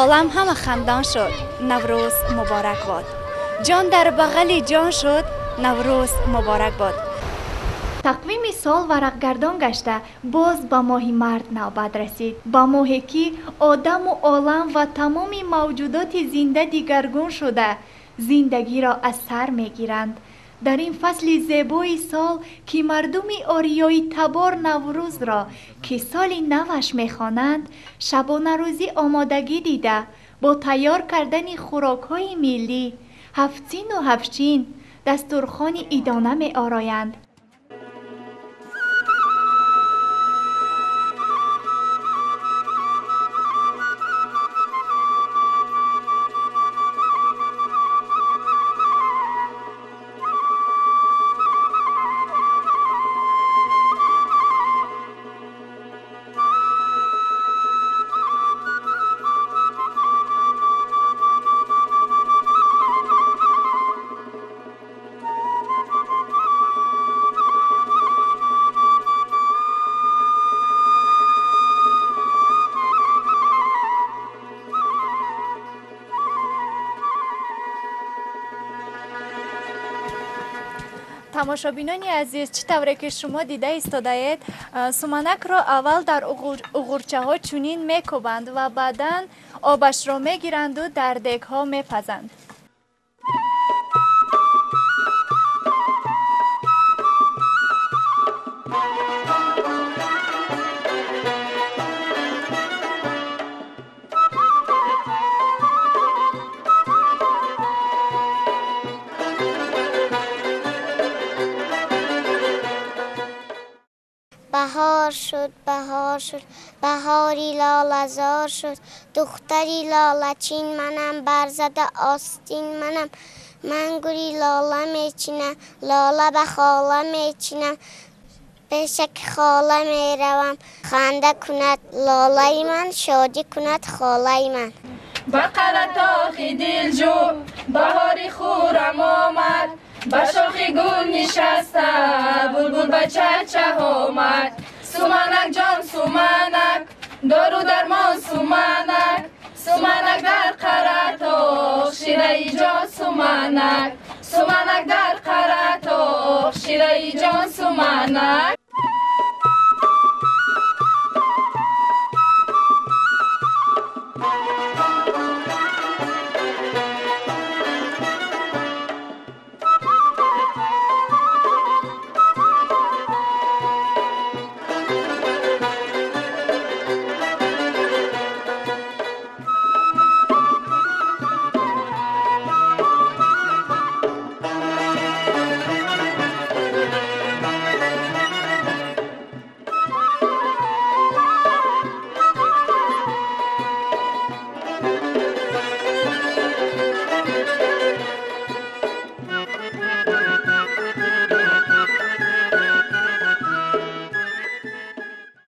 Олам ҳама хандон шуд, Наврӯз муборак бод. Ҷон дар бағали ҷон шуд, Наврӯз муборак бод. Тақвими сол варақгардон гашта, боз ба моҳи март навбат расид. Ба моҳе ки одаму олам ва тамоми мавҷудоти зинда дигаргун шуда, зиндагиро аз сар мегиранд. Дар ин фасли зебои сол, ки мардуми ориёи табор Наврӯзро, ки соли наваш мехонанд, шабонарӯзӣ омодагӣ дида, бо тайёр кардани хӯрокҳои миллӣ, ҳафтсину ҳафтчин, дастурхони идона меороянд. Тамошобинони азиз, чӣ тавре ки шумо дида истодаед, суманакро аввал дар уғурчаҳо чунин мекӯбанд ва баъдан обашро мегиранду дар дегҳо мепазанд. Баҳор шуд, баҳор шуд, баҳори лолазор шуд. Духтари лолачин манам, барзада остин манам. Ман гули лола мечинам, лола ба хола мечинам. Пешаки хола меравам, ханда кунад лолаи ман, шодӣ кунад холаи ман. Ба қаратохи дилҷӯ баҳори хуррам омад, ба шохи гул нишаста булбул ба чача омад. Суманак ҷон суманак, дору дармон суманак, суманак дар қаратоқ шираи ҷон суманак, суманак дар қаратоқ шираи ҷон суманак.